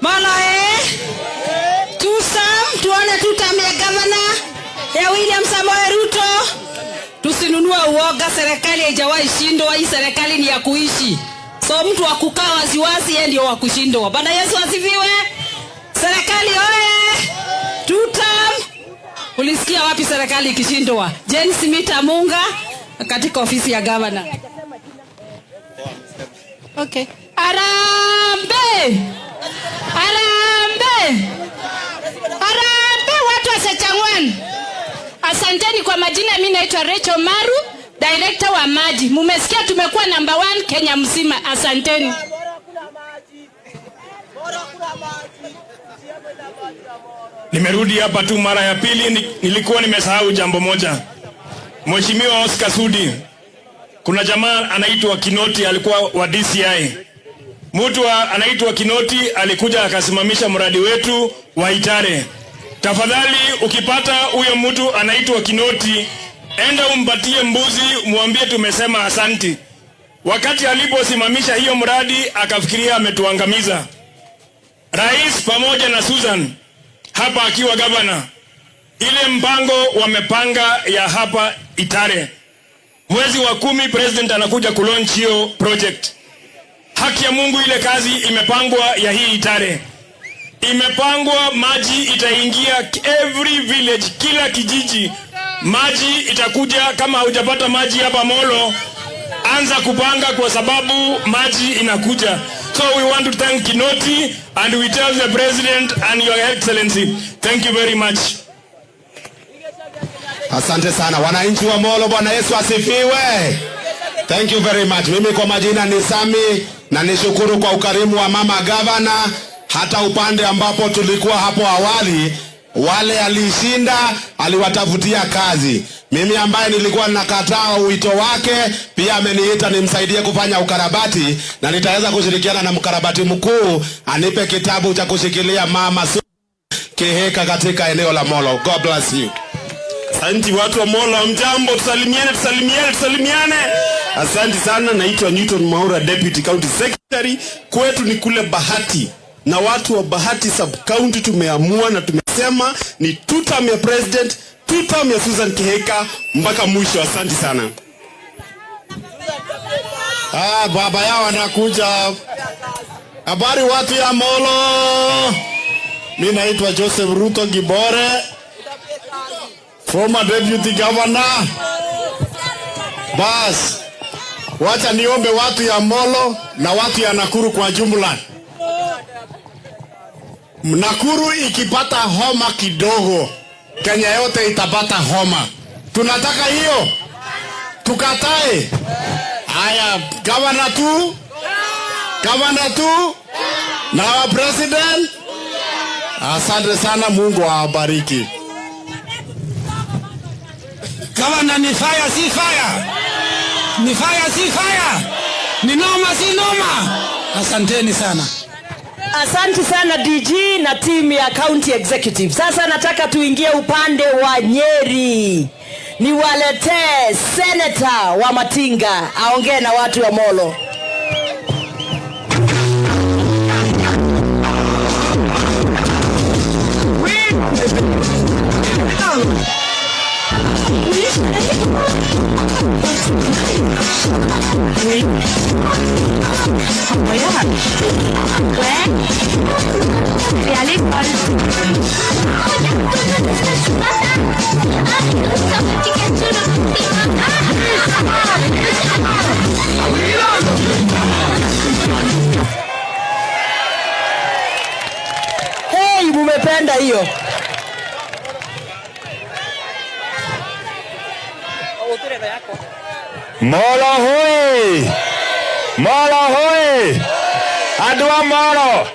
Molo eh? Tutam, tuone tutam ya gavana ya William Samoei Ruto. Tusinunue uoga, serikali haijawahi shindwa. Hii serikali ni ya kuishi, so mtu wa kukaa wasiwasi, yeye ndio wa kushindwa. Bwana Yesu asifiwe. Serikali oye! Tutam. Ulisikia wapi serikali ikishindwa? Jane Smith Amunga katika ofisi ya gavana. Okay. Harambee! Harambee! Harambee watu wa Sachangwan. Asanteni kwa majina, mimi naitwa Rachel Maru, director wa maji. Mumesikia tumekuwa number one Kenya mzima. Asanteni. Nimerudi hapa tu mara ya pili, nilikuwa nimesahau jambo moja. Mheshimiwa Oscar Sudi, kuna jamaa anaitwa Kinoti alikuwa wa DCI. Mtu anaitwa Kinoti alikuja akasimamisha mradi wetu wa Itare. Tafadhali ukipata huyo mtu anaitwa Kinoti, enda umpatie mbuzi, mwambie tumesema asanti. Wakati aliposimamisha hiyo mradi akafikiria ametuangamiza. Rais pamoja na Susan hapa akiwa gavana, ile mpango wamepanga ya hapa Itare, mwezi wa 10 president anakuja kulaunch hiyo project. Haki ya Mungu, ile kazi imepangwa ya hii Itare imepangwa, maji itaingia every village, kila kijiji maji itakuja. Kama hujapata maji hapa Molo, anza kupanga kwa sababu maji inakuja. So we want to thank Kinoti and we tell the president and your excellency, thank you very much. Asante sana wananchi wa Molo, Bwana Yesu asifiwe. Thank you very much. Mimi kwa majina ni Sami na nishukuru kwa ukarimu wa mama gavana. Hata upande ambapo tulikuwa hapo awali, wale alishinda aliwatafutia kazi. Mimi ambaye nilikuwa nakataa wito wake, pia ameniita nimsaidie kufanya ukarabati, na nitaweza kushirikiana na mkarabati mkuu anipe kitabu cha kushikilia mama Kihika katika eneo la Molo. God bless you. Asanti watu wa Molo, mjambo, tusalimiane, tusalimiane, tusalimiane. Asante sana, naitwa Newton Maura, Deputy County Secretary. Kwetu ni kule Bahati, na watu wa Bahati sub county tumeamua na tumesema ni two term ya president, two term ya Susan Kihika mpaka mwisho. Asante sana. Ah, baba yao anakuja. Habari watu ya Molo. Mi naitwa Joseph Ruto Gibore, former deputy governor. Bas, wacha niombe watu ya Molo na watu ya Nakuru kwa jumla. Nakuru ikipata homa kidogo, Kenya yote itapata homa. Tunataka hiyo, tukatae? Haya, gavana tu, gavana tu na wa president. Asante sana, Mungu awabariki. Gavana ni fire si fire? Ni fire si fire? Ni noma si noma? Asanteni sana. Asante sana DG na timu ya County Executive. Sasa nataka tuingie upande wa Nyeri, niwaletee Senator wa Matinga aongee na watu wa Molo. Et à l'école. Hey, mumependa hiyo? Molo hoi! Molo hoi! Andũ a Molo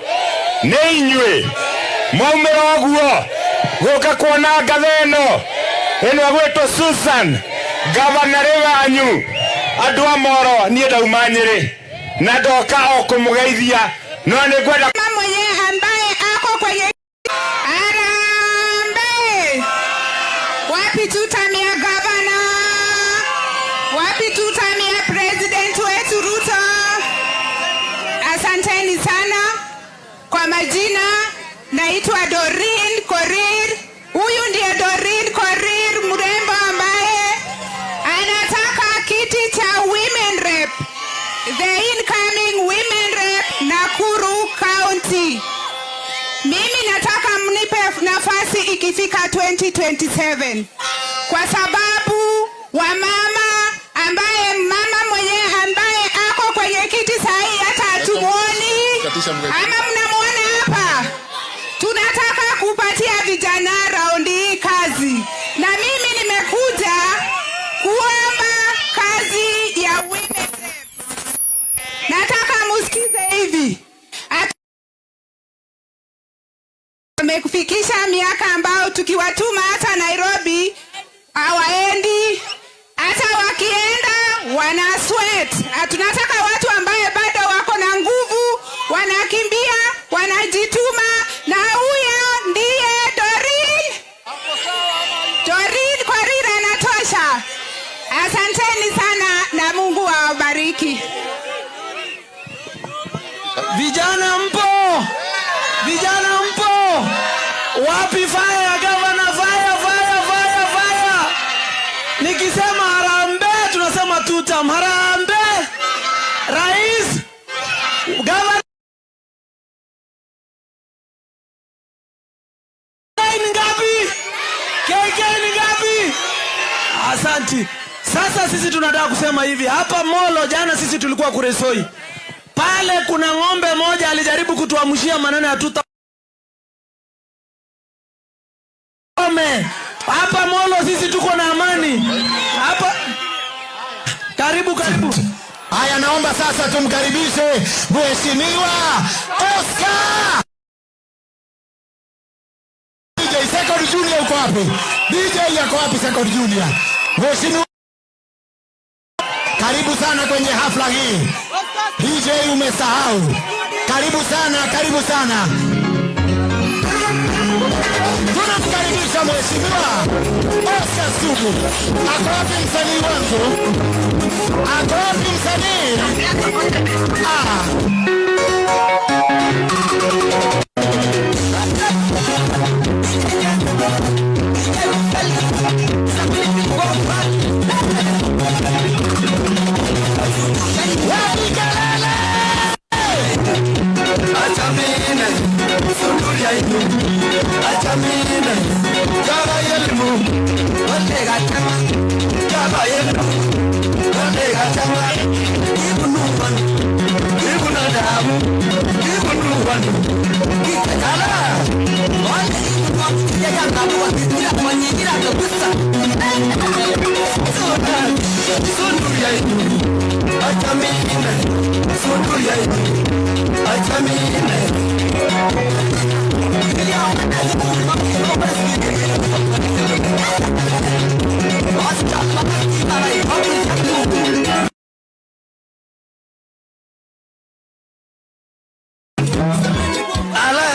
nĩ inyuĩ mwaumĩra ũguo gũka kuona ngatha ĩno ĩno ĩgwĩtwo Susan gavanarĩ wanyu. Andũ a Molo, niĩ ndauma Nyĩrĩ na ndoka o kũmũgeithia, no nĩ ngwenda mwenye ambaye ako kwenye Harambee. Wapi tutamia gavana? Wapi tutamia president wetu Ruto? Asanteni sana kwa majina. majina naitwa Doreen Korir. Huyu ndiye Doreen Korir, mrembo ambaye anataka kiti cha women rep, the incoming women rep, Nakuru County. Mimi nataka mnipe nafasi ikifika 2027 kwa sababu wamama, ambaye mama mwenyewe ambaye ako kwenye kiti sahi hata hatumuoni, ama mnamuona hapa? Tunataka kupatia vijana raundi hii kazi, na mimi nimekuja kuomba kazi ya women rep. Nataka musikize hivi. Wamekufikisha miaka ambao tukiwatuma hata Nairobi hawaendi, hata wakienda wana sweat. Tunataka watu ambaye bado wako na nguvu, wanakimbia, wanajituma, na huyo ndiye Doreen. Doreen Korir anatosha. Asanteni sana na Mungu awabariki. Vijana mpo? Vijana mpo? Wapi fire ya gavana? Fire, fire, fire, fire! Nikisema harambee, tunasema tutam. Harambee! Rais, gavana ni ngapi? KK ni ngapi? Asanti. Sasa sisi tunataka kusema hivi, hapa Molo jana sisi tulikuwa Kuresoi. Pale kuna ng'ombe moja alijaribu kutuamshia maneno ya tuta Ome. Hapa Molo sisi tuko na amani. Hapa karibu karibu. Haya, naomba sasa tumkaribishe Mheshimiwa Oscar. DJ Second Junior uko wapi? DJ yako wapi, Second Junior? Mheshimiwa, karibu sana kwenye hafla hii. DJ umesahau. Karibu sana, karibu sana. Tunamkaribisha Mheshimiwa Oscar Sudi. Ako wapi msanii wangu? Ako wapi msanii? Ah. Wapi kelele? Achamine, Achamine, Jaba yelimu, Jaba yelimu, Ibunu wan, Ibunu damu, Ibunu wan, Kitakala, Wale ibunu wan, Kila mwenye kabisa. Achamine, Achamine. Ala.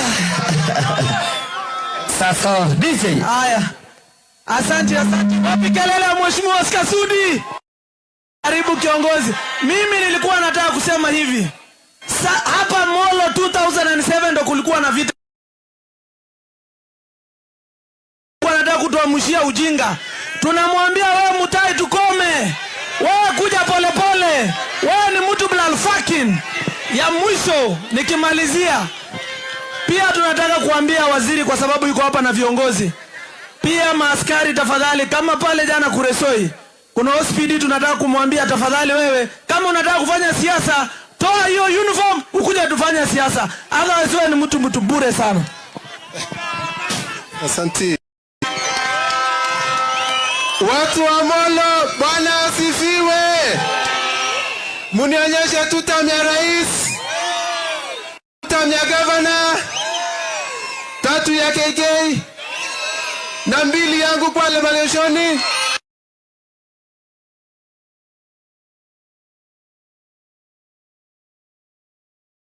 Sasa DJ. Haya. Asante, asante. Wapi kelele ya Mheshimiwa Oscar Sudi? Karibu kiongozi. Mimi nilikuwa nataka kusema hivi. Hapa Molo 2007 ndo kulikuwa na vita. Nataka kutuamshia ujinga. Tunamwambia wewe Mutai tukome. Wewe kuja polepole. Wewe ni mtu blalfakin. Ya mwisho nikimalizia, pia tunataka kuambia waziri, kwa sababu yuko hapa na viongozi. Pia maaskari tafadhali, kama pale jana Kuresoi kuna OSPD, tunataka kumwambia tafadhali, wewe kama unataka kufanya siasa, toa hiyo uniform ukuje tufanye siasa. Otherwise wewe ni mtu bure sana. Asante. Watu wa Molo, Bwana asifiwe. Munionyeshe tutam ya rais, tutam ya gavana, 3 ya KK na 2 yangu pale Maleshoni.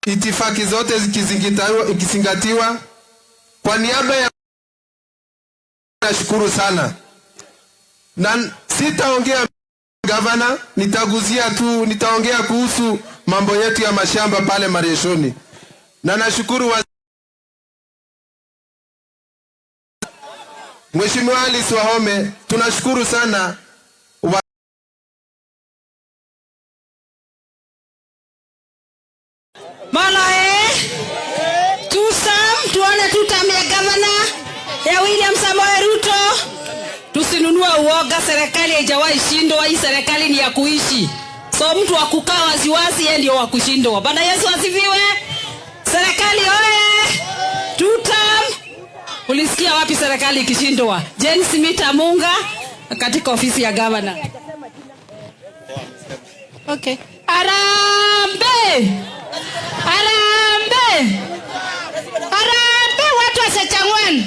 Itifaki zote zikizingatiwa, kwa niaba ya nashukuru sana, na sitaongea gavana, nitaguzia tu, nitaongea kuhusu mambo yetu ya mashamba pale Marieshoni, na nashukuru. Mheshimiwa Alice Wahome, tunashukuru sana. Molo eh? Tutam tuone tutam ya gavana ya William Samoei Ruto. Tusinunue uoga, serikali haijawahi shindwa. Hii serikali ni ya kuishi. So mtu wa kukaa wasiwasi, yeye ndio wa kushindwa. Bwana Yesu asifiwe. Serikali oye! Tutam. Ulisikia wapi serikali ikishindwa? Jane Smith Amunga katika ofisi ya gavana. Okay. Harambee! Harambee! Harambee watu wa Sachangwan.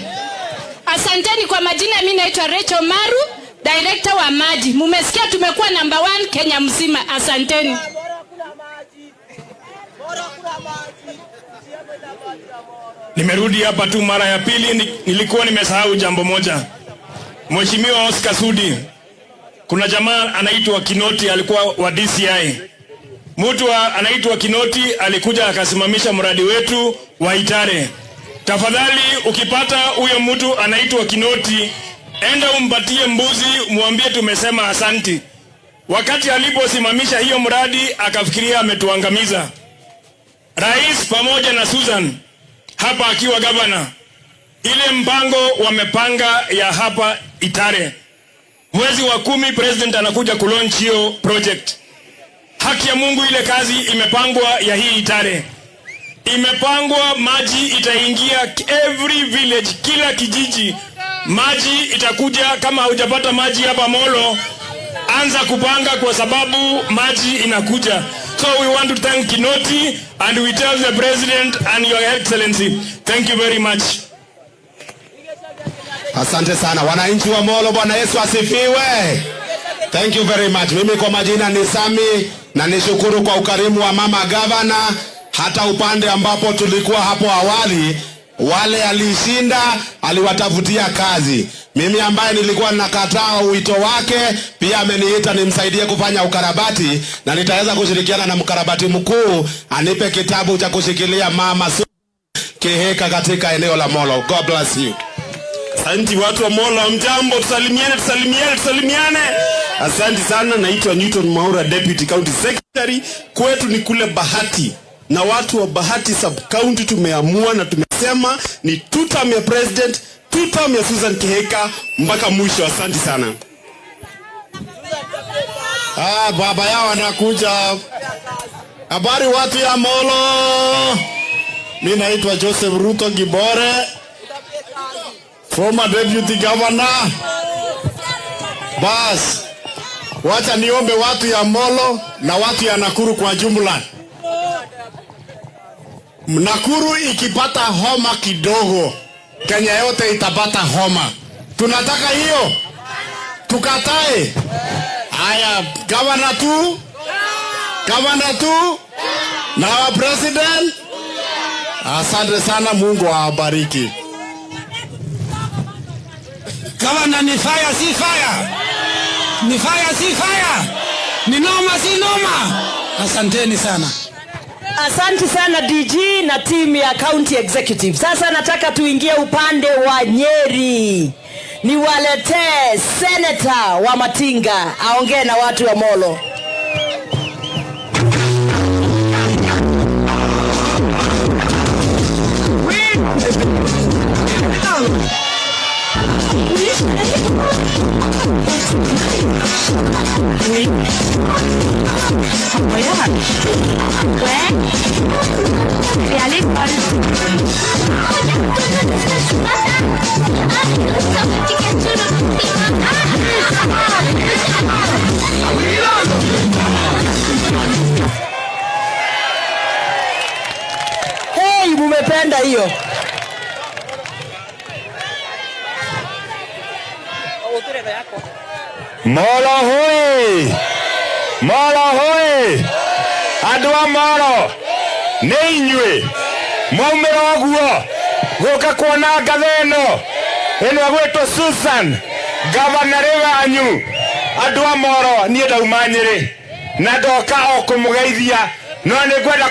Asanteni kwa majina, mimi naitwa Rachel Maru, director wa maji. Mumesikia tumekuwa number one Kenya mzima. Asanteni. Nimerudi hapa tu mara ya pili, nilikuwa nimesahau jambo moja. Mheshimiwa Oscar Sudi, kuna jamaa anaitwa Kinoti alikuwa wa DCI. Mtu anaitwa Kinoti alikuja akasimamisha mradi wetu wa Itare. Tafadhali ukipata huyo mtu anaitwa Kinoti, enda umpatie mbuzi, mwambie tumesema asanti. Wakati aliposimamisha hiyo mradi akafikiria ametuangamiza. Rais pamoja na Susan hapa akiwa gavana, ile mpango wamepanga ya hapa Itare, mwezi wa 10 president anakuja kulaunch hiyo project. Haki ya Mungu, ile kazi imepangwa ya hii Itare imepangwa, maji itaingia every village, kila kijiji maji itakuja. Kama hujapata maji hapa Molo, anza kupanga kwa sababu maji inakuja. So we want to thank Kinoti and we tell the president and your excellency, thank you very much. Asante sana wananchi wa Molo, Bwana Yesu asifiwe. Thank you very much. Mimi kwa majina ni Sami na nishukuru kwa ukarimu wa mama gavana. Hata upande ambapo tulikuwa hapo awali, wale alishinda aliwatafutia kazi. Mimi ambaye nilikuwa nakataa wito wake, pia ameniita nimsaidie kufanya ukarabati, na nitaweza kushirikiana na mkarabati mkuu anipe kitabu cha kushikilia mama Kihika katika eneo la Molo. God bless you. Asante watu wa Molo, mjambo, tusalimiane, tusalimiane, tusalimiane. Asante sana, naitwa Newton Maura, Deputy County Secretary. Kwetu ni kule Bahati, na watu wa Bahati sub county tumeamua na tumesema ni two term ya president, two term ya Susan Kihika mpaka mwisho. Asante sana. Baba yao anakuja. Habari watu ya Molo. Mimi naitwa Joseph Ruto Gibore, former deputy governor. Bas, wacha niombe watu ya Molo na watu ya Nakuru kwa jumla. Nakuru ikipata homa kidogo, Kenya yote itapata homa. Tunataka hiyo? Tukatae? Haya, governor tu, governor tu na wa president. Asante sana, Mungu awabariki. Gavana ni fire si fire? Ni fire si fire? Ni noma si noma? Asanteni sana. Asante sana DG na timu ya County Executive. Sasa nataka tuingie upande wa Nyeri. Niwaletee Senator wa Matinga aongee na watu wa Molo. Et à l'école. Hey, mumependa hiyo. Molo hoi! Molo hoi! Andũ a Molo nĩ inyuĩ mwaumĩra ũguo gũka kuona ngatha ĩno ĩno ĩgwĩtwo Susan gavanarĩ wanyu. Andũ a Molo niĩ ndauma Nyĩrĩ na ndoka o kũmũgeithia no nĩ ngwenda